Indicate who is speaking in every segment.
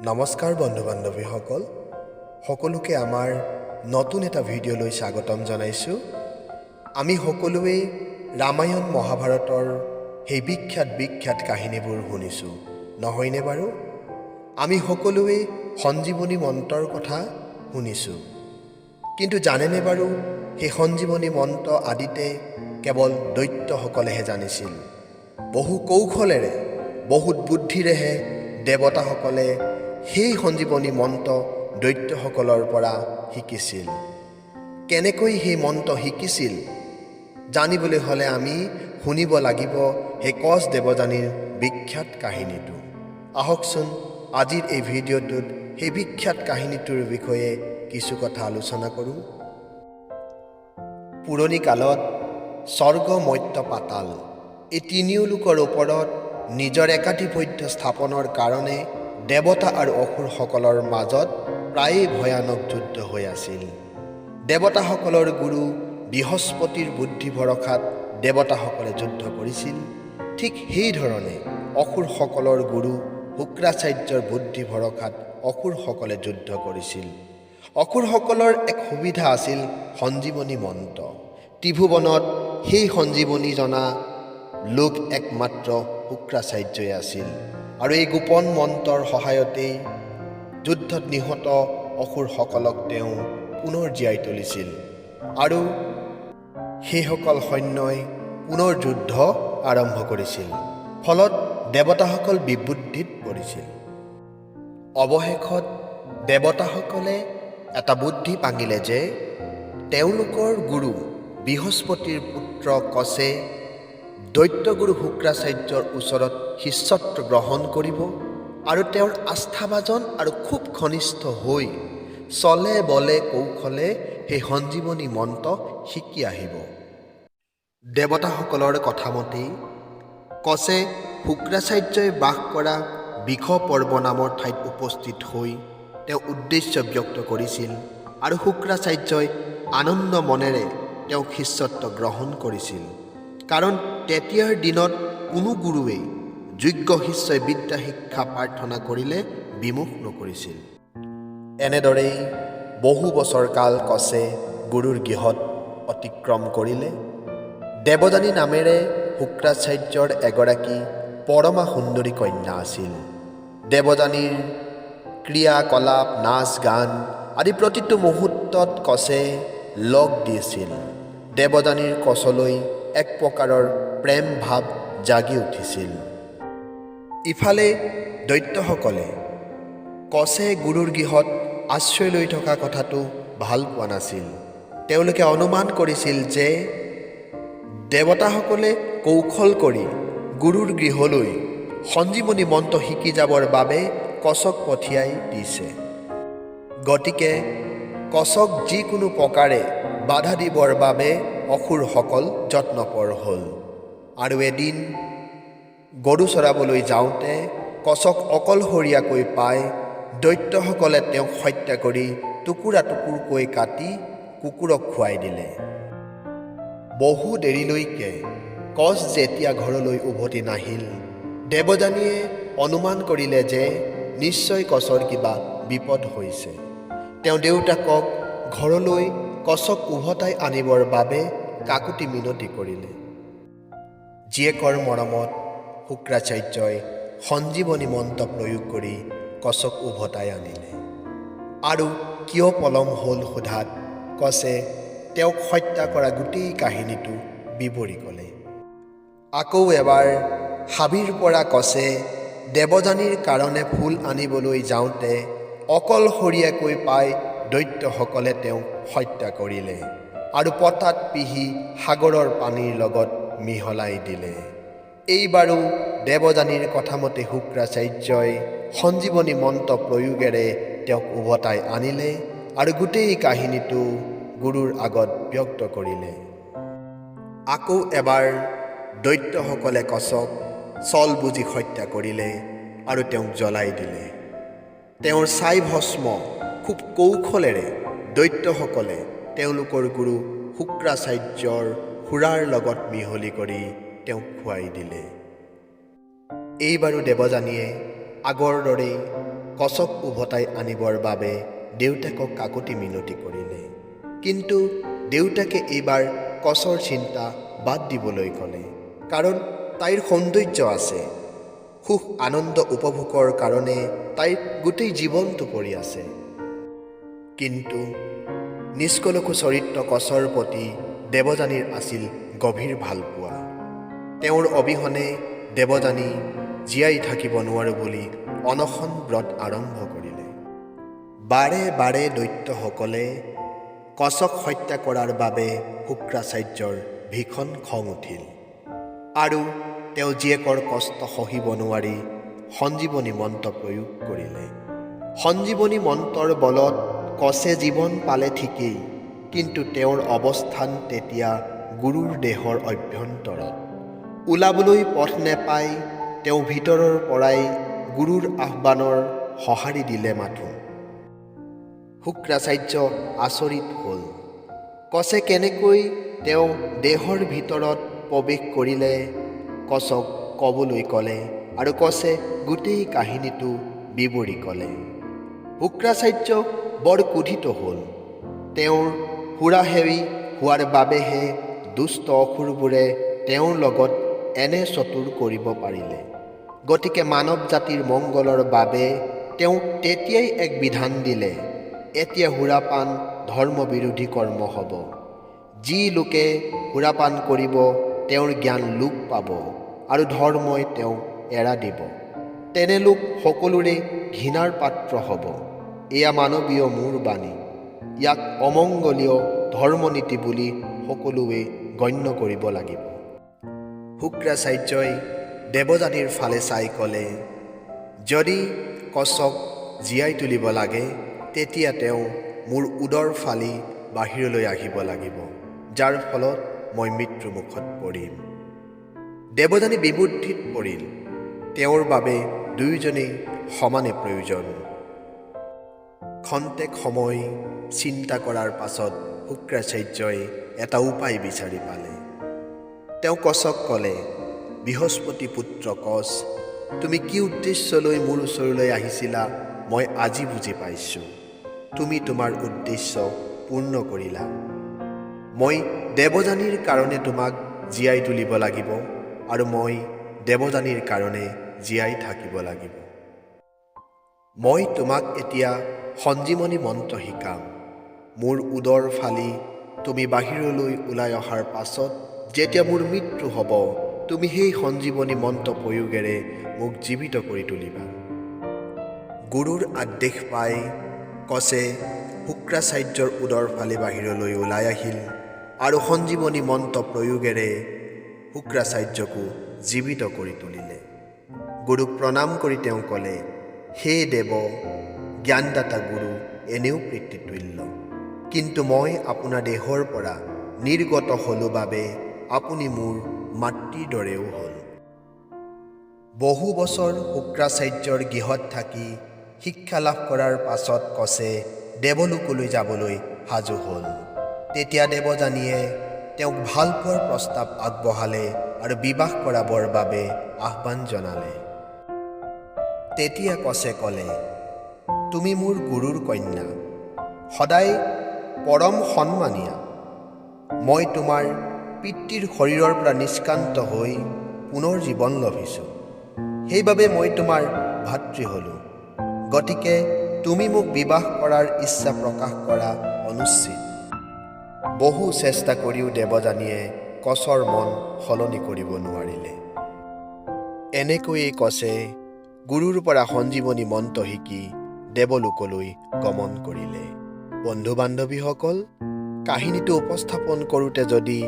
Speaker 1: নমস্কাৰ বন্ধু বান্ধৱীসকল, সকলোকে আমাৰ নতুন এটা ভিডিঅ'লৈ স্বাগতম জনাইছোঁ। আমি সকলোৱে ৰামায়ণ মহাভাৰতৰ সেই বিখ্যাত বিখ্যাত কাহিনীবোৰ শুনিছোঁ, নহয়নে বাৰু? আমি সকলোৱে সঞ্জীৱনী মন্ত্ৰৰ কথা শুনিছোঁ, কিন্তু জানেনে বাৰু, সেই সঞ্জীৱনী মন্ত্ৰ আদিতে কেৱল দৈত্যসকলেহে জানিছিল। বহু কৌশলেৰে, বহুত বুদ্ধিৰেহে দেৱতাসকলে সেই সঞ্জীৱনী মন্ত্ৰ দৈত্যসকলৰ পৰা শিকিছিল। কেনেকৈ সেই মন্ত্ৰ শিকিছিল জানিবলৈ হ'লে আমি শুনিব লাগিব সেই কচ দেৱযানীৰ বিখ্যাত কাহিনীটো। আহকচোন, আজিৰ এই ভিডিঅ'টোত সেই বিখ্যাত কাহিনীটোৰ বিষয়ে কিছু কথা আলোচনা কৰোঁ। পুৰণি কালত স্বৰ্গ, মৰ্ত্য, পাতাল এই তিনিও লোকৰ ওপৰত নিজৰ একাধিপত্য স্থাপনৰ কাৰণে দেৱতা আৰু অসুৰসকলৰ মাজত প্ৰায়েই ভয়ানক যুদ্ধ হৈ আছিল। দেৱতাসকলৰ গুৰু বৃহস্পতিৰ বুদ্ধি ভৰসাত দেৱতাসকলে যুদ্ধ কৰিছিল। ঠিক সেইধৰণে অসুৰসকলৰ গুৰু শুক্ৰাচাৰ্যৰ বুদ্ধি ভৰসাত অসুৰসকলে যুদ্ধ কৰিছিল। অসুৰসকলৰ এক সুবিধা আছিল সঞ্জীৱনী মন্ত্ৰ। ত্ৰিভুৱনত সেই সঞ্জীৱনী জনা লোক একমাত্ৰ শুক্ৰাচাৰ্যই আছিল আৰু এই গোপন মন্ত্ৰৰ সহায়তেই যুদ্ধত নিহত অসুৰসকলক তেওঁ পুনৰ জীয়াই তুলিছিল আৰু সেইসকল সৈন্যই পুনৰ যুদ্ধ আৰম্ভ কৰিছিল। ফলত দেৱতাসকল বিবুদ্ধিত পৰিছিল। অৱশেষত দেৱতাসকলে এটা বুদ্ধি পাঙিলে যে তেওঁলোকৰ গুৰু বৃহস্পতিৰ পুত্ৰ কচে দৈত্যগুৰু শুক্ৰাচাৰ্যৰ ওচৰত শিষ্যত্ব গ্ৰহণ কৰিব আৰু তেওঁৰ আস্থাভাজন আৰু খুব ঘনিষ্ঠ হৈ চলে বলে কৌশলে সেই সঞ্জীৱনী মন্ত্ৰ শিকি আহিব। দেৱতাসকলৰ কথামতেই কচে শুক্ৰাচাৰ্যই বাস কৰা বৃষপৰ্ব নামৰ ঠাইত উপস্থিত হৈ তেওঁ উদ্দেশ্য ব্যক্ত কৰিছিল আৰু শুক্ৰাচাৰ্যই আনন্দ মনেৰে তেওঁক শিষ্যত্ব গ্ৰহণ কৰিছিল, কাৰণ তেতিয়াৰ দিনত কোনো গুৰুৱেই যোগ্য শিষ্যই বিদ্যা শিক্ষা প্ৰাৰ্থনা কৰিলে বিমুখ নকৰিছিল। এনেদৰেই বহু বছৰ কাল কচে গুৰুৰ গৃহত অতিক্ৰম কৰিলে। দেৱযানী নামেৰে শুক্ৰাচাৰ্যৰ এগৰাকী পৰমা সুন্দৰী কন্যা আছিল। দেৱযানীৰ ক্ৰিয়া কলাপ, নাচ গান আদি প্ৰতিটো মুহূৰ্তত কচে লগ দিছিল। দেৱযানীৰ কচলৈ এক প্ৰকাৰৰ প্ৰেম ভাৱ জাগি উঠিছিল। ইফালে দৈত্যসকলে কচে গুৰুৰ গৃহত আশ্ৰয় লৈ থকা কথাটো ভাল পোৱা নাছিল। তেওঁলোকে অনুমান কৰিছিল যে দেৱতাসকলে কৌশল কৰি গুৰুৰ গৃহলৈ সঞ্জীৱনী মন্ত্ৰ শিকি যাবৰ বাবে কচক পঠিয়াই দিছে। গতিকে কচক যিকোনো প্ৰকাৰে বাধা দিবৰ বাবে অসুৰসকল যত্নপৰ হ'ল আৰু এদিন গৰু চৰাবলৈ যাওঁতে কচক অকলশৰীয়াকৈ পাই দৈত্যসকলে তেওঁক হত্যা কৰি টুকুৰা টুকুৰকৈ কাটি কুকুৰক খুৱাই দিলে। বহু দেৰিলৈকে কচ যেতিয়া ঘৰলৈ উভতি নাহিল, দেৱযানীয়ে অনুমান কৰিলে যে নিশ্চয় কচৰ কিবা বিপদ হৈছে। তেওঁ দেউতাকক ঘৰলৈ কচক উভতাই আনিবৰ বাবে কাকুতি মিনতি কৰিলে। জীয়েকৰ মৰমত শুক্ৰাচাৰ্যই সঞ্জীৱনী মন্ত্ৰ প্ৰয়োগ কৰি কচক উভতাই আনিলে আৰু কিয় পলম হ'ল সোধাত কচে তেওঁক হত্যা কৰা গোটেই কাহিনীটো বিৱৰি ক'লে। আকৌ এবাৰ হাবিৰ পৰা কচে দেৱযানীৰ কাৰণে ফুল আনিবলৈ যাওঁতে অকলশৰীয়াকৈ পাই দৈত্যসকলে তেওঁক হত্যা কৰিলে আৰু পটাত পিহি সাগৰৰ পানীৰ লগত মিহলাই দিলে। এইবাৰো দেৱযানীৰ কথামতে শুক্ৰাচাৰ্যই সঞ্জীৱনী মন্ত্ৰ প্ৰয়োগেৰে তেওঁক উভতাই আনিলে আৰু গোটেই কাহিনীটো গুৰুৰ আগত ব্যক্ত কৰিলে। আকৌ এবাৰ দৈত্যসকলে কচক ছল বুজি হত্যা কৰিলে আৰু তেওঁক জ্বলাই দিলে। তেওঁৰ ছাই ভস্ম খুব কৌশলেৰে দৈত্যসকলে তেওঁলোকৰ গুৰু শুক্ৰাচাৰ্যৰ সুৰাৰ লগত মিহলি কৰি তেওঁক খুৱাই দিলে। এইবাৰো দেৱযানীয়ে আগৰ দৰেই কচক উভতাই আনিবৰ বাবে দেউতাকক কাকতি মিনতি কৰিলে। কিন্তু দেউতাকে এইবাৰ কচৰ চিন্তা বাদ দিবলৈ ক'লে, কাৰণ তাইৰ সৌন্দৰ্য আছে, সুখ আনন্দ উপভোগৰ কাৰণে তাইৰ গোটেই জীৱনটো পৰি আছে। কিন্তু নিষ্কলুষ চৰিত্ৰ কচৰ প্ৰতি দেৱযানীৰ আছিল গভীৰ ভালপোৱা। তেওঁৰ অবিহনে দেৱযানী জীয়াই থাকিব নোৱাৰোঁ বুলি অনশন ব্ৰত আৰম্ভ কৰিলে। বাৰে বাৰে দৈত্যসকলে কচক হত্যা কৰাৰ বাবে শুক্ৰাচাৰ্যৰ ভীষণ খং উঠিল আৰু তেওঁ জীয়েকৰ কষ্ট সহিব নোৱাৰি সঞ্জীৱনী মন্ত্ৰ প্ৰয়োগ কৰিলে। সঞ্জীৱনী মন্ত্ৰৰ বলত কচে জীৱন পালে ঠিকেই, কিন্তু তেওঁৰ অৱস্থান তেতিয়া গুৰুৰ দেহৰ অভ্যন্তৰত। ওলাবলৈ পথ নেপাই তেওঁ ভিতৰৰ পৰাই গুৰুৰ আহ্বানৰ সঁহাৰি দিলে মাথোঁ। শুক্ৰাচাৰ্য আচৰিত হ'ল। কচে কেনেকৈ তেওঁ দেহৰ ভিতৰত প্ৰৱেশ কৰিলে? কচক ক'বলৈ ক'লে আৰু কচে গোটেই কাহিনীটো বিৱৰি ক'লে। শুক্ৰাচাৰ্য বৰ ক্ৰোধিত হ'ল। তেওঁৰ সুৰাসেৱী হোৱাৰ বাবেহে দুষ্ট অসুৰবোৰে তেওঁৰ লগত এনে চতুৰ কৰিব পাৰিলে। গতিকে মানৱ জাতিৰ মংগলৰ বাবে তেওঁ তেতিয়াই এক বিধান দিলে, এতিয়া সুৰাপান ধৰ্মবিৰোধী কৰ্ম হ'ব। যি লোকে সুৰাপান কৰিব, তেওঁৰ জ্ঞান লোপ পাব আৰু ধৰ্মই তেওঁক এৰা দিব। তেনে লোক সকলোৰে ঘৃণাৰ পাত্ৰ হ'ব। এয়া মানৱীয় মোৰ বাণী। ইয়াক অমংগলীয় ধৰ্মনীতি বুলি সকলোৱে গণ্য কৰিব লাগিব। শুক্ৰাচাৰ্যই দেৱযানীৰ ফালে চাই ক'লে, যদি কচক জীয়াই তুলিব লাগে, তেতিয়া তেওঁ মোৰ উদৰ ফালি বাহিৰলৈ আহিব লাগিব, যাৰ ফলত মই মৃত্যুমুখত পৰিম। দেৱযানী বিবুদ্ধিত পৰিল। তেওঁৰ বাবে দুয়োজনেই সমানে প্ৰয়োজন। খন্তেক সময় চিন্তা কৰাৰ পাছত শুক্ৰাচাৰ্যই এটা উপায় বিচাৰি পালে। তেওঁ কচক ক'লে, বৃহস্পতি পুত্ৰ কচ, তুমি কি উদ্দেশ্য লৈ মোৰ ওচৰলৈ আহিছিলা, মই আজি বুজি পাইছোঁ। তুমি তোমাৰ উদ্দেশ্য পূৰ্ণ কৰিলা। মই দেৱযানীৰ কাৰণে তোমাক জীয়াই তুলিব লাগিব আৰু মই দেৱযানীৰ কাৰণে জীয়াই থাকিব লাগিব। মই তোমাক এতিয়া সঞ্জীৱনী মন্ত্ৰ শিকাম। মোৰ উদৰ ফালি তুমি বাহিৰলৈ ওলাই অহাৰ পাছত যেতিয়া মোৰ মৃত্যু হ'ব, তুমি সেই সঞ্জীৱনী মন্ত্ৰ প্ৰয়োগেৰে মোক জীৱিত কৰি তুলিবা। গুৰুৰ আদেশ পাই কচে শুক্ৰাচাৰ্যৰ উদৰ ফালি বাহিৰলৈ ওলাই আহিল আৰু সঞ্জীৱনী মন্ত্ৰ প্ৰয়োগেৰে শুক্ৰাচাৰ্যকো জীৱিত কৰি তুলিলে। গুৰুক প্ৰণাম কৰি তেওঁ ক'লে, হে দেৱ, জ্ঞানদাতা গুৰু এনেও পিতৃতুল্য, কিন্তু মই আপোনাৰ দেহৰ পৰা নিৰ্গত হ'লো বাবে আপুনি মোৰ মাতৃৰ দৰেও হ'ল। বহু বছৰ শুক্ৰাচাৰ্যৰ গৃহত থাকি শিক্ষা লাভ কৰাৰ পাছত কচে দেৱলোকলৈ যাবলৈ সাজু হ'ল। তেতিয়া দেৱযানীয়ে তেওঁক ভাল পোৱাৰ প্ৰস্তাৱ আগবঢ়ালে আৰু বিবাহ কৰাবৰ বাবে আহ্বান জনালে। তেতিয়া কচে ক'লে, তুমি মোৰ গুৰুৰ কন্যা, সদায় পৰম সন্মানীয়া। মই তোমাৰ পিতৃৰ শৰীৰৰ পৰা নিষ্ক্ৰান্ত হৈ পুনৰ জীৱন লভিছোঁ, সেইবাবে মই তোমাৰ ভাতৃ হ'লোঁ। গতিকে তুমি মোক বিবাহ কৰাৰ ইচ্ছা প্ৰকাশ কৰা অনুচিত। বহু চেষ্টা কৰিও দেৱযানীয়ে কচৰ মন সলনি কৰিব নোৱাৰিলে। এনেকৈয়ে কচে গুৰুৰ পৰা সঞ্জীৱনী মন্ত্ৰ শিকি দেৱলোকলৈ গমন কৰিলে। বন্ধু বান্ধৱীসকল, কাহিনীটো উপস্থাপন কৰোঁতে যদি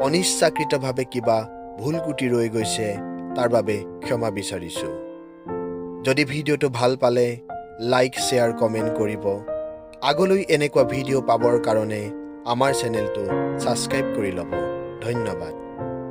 Speaker 1: অনিচ্ছাকৃতভাৱে কিবা ভুল ত্ৰুটি ৰৈ গৈছে, তাৰ বাবে ক্ষমা বিচাৰিছোঁ। যদি ভিডিঅ'টো ভাল পালে লাইক, শ্বেয়াৰ, কমেণ্ট কৰিব। আগলৈ এনেকুৱা ভিডিঅ' পাবৰ কাৰণে আমাৰ চেনেলটো ছাবস্ক্ৰাইব কৰি ল'ব। ধন্যবাদ।